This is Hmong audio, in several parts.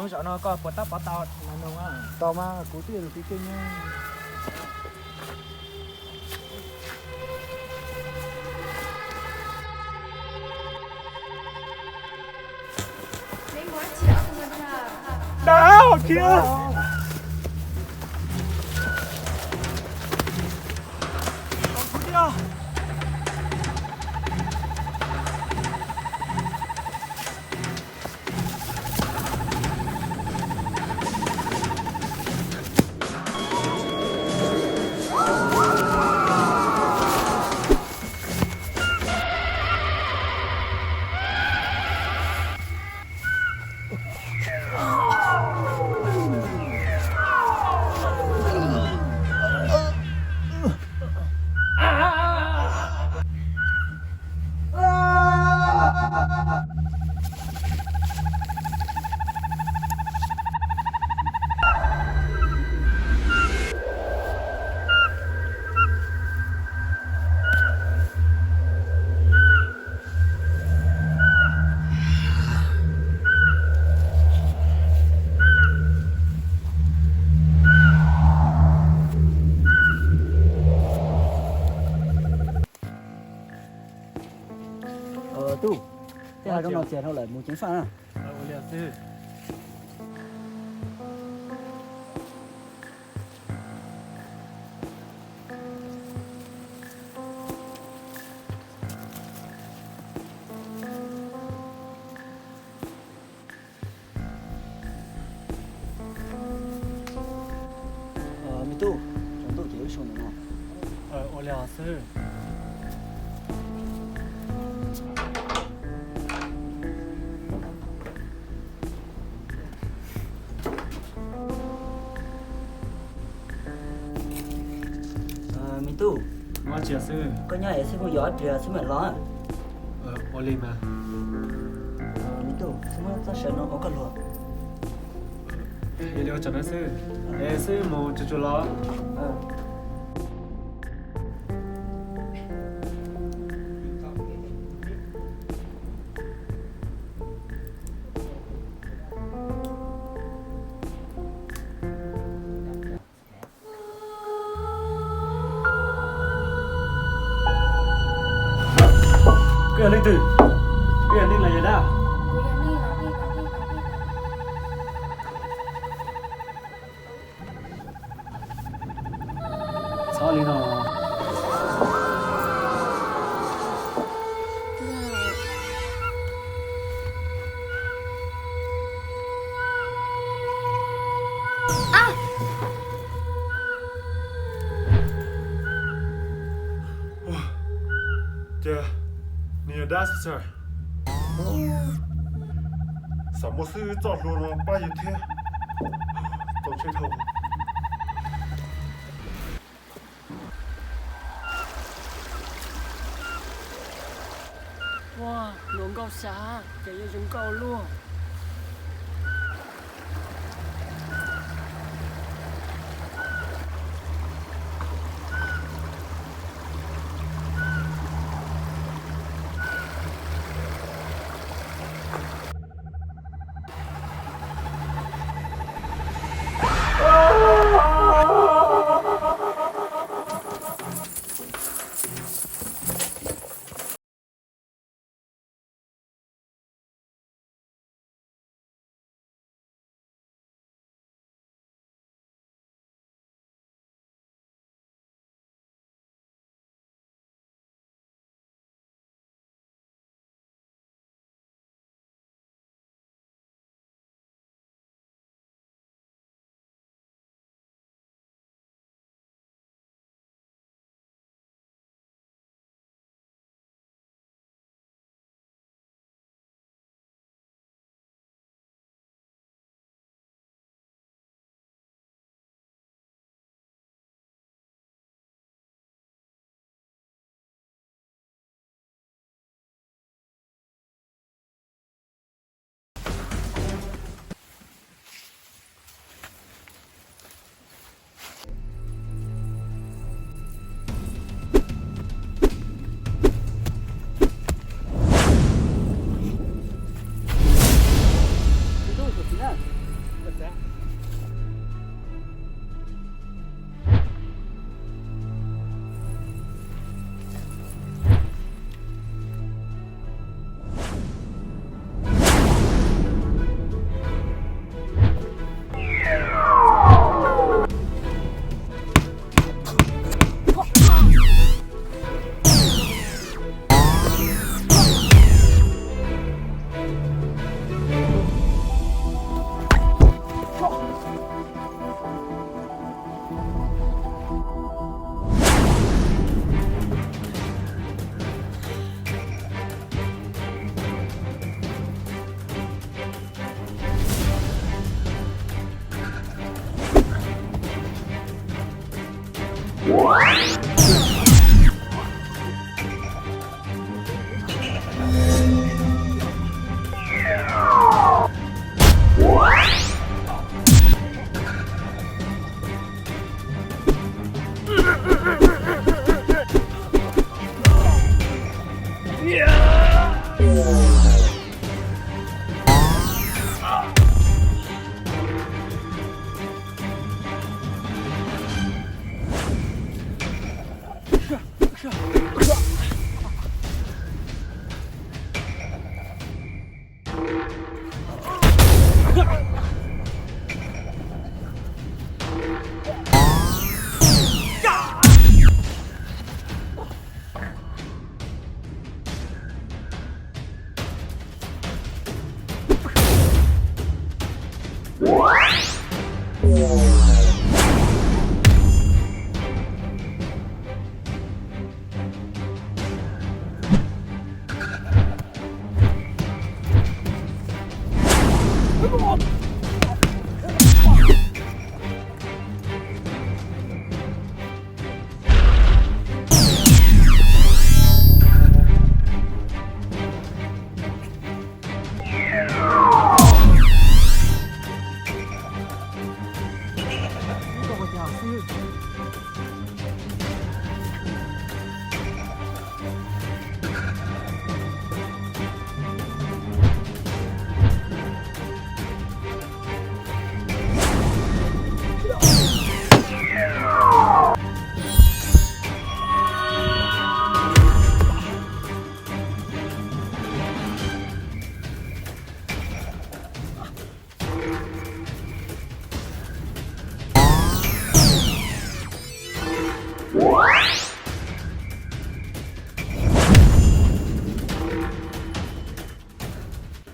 Zaum no koj puas tab pov tau no? Tau mas, kuv twb yog tus tiv tej nyob. Dab hos kiag. Tub, tej hav zoov no txias dhau lawm, mus ceev faj na. Me tub, tsaus ntuj ces wb soj ntawm no. Ua li xwb. Me tub, koj nyob es xib hwb yuav dab tsi xwb mam los. Ua li mas. Me tub, xib hwb txoj saw no ua koj luag. Ua li ua tsaug na xib hwb, es xib hwb mus tsuag tsuag los. Koj yog leej twg? Koj yog neeg los yog dab? Txhob li no. Ces nws yog dab xwb. Xav muaj xib hwb txoj hlua no pab yus thiab. Txaus ntshai dhau. Ua, hluas nkauj xav ces yuav zoo nkauj luaj.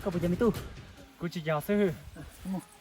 Koj puas yog me tub? Kuv tsis yog xib hwb.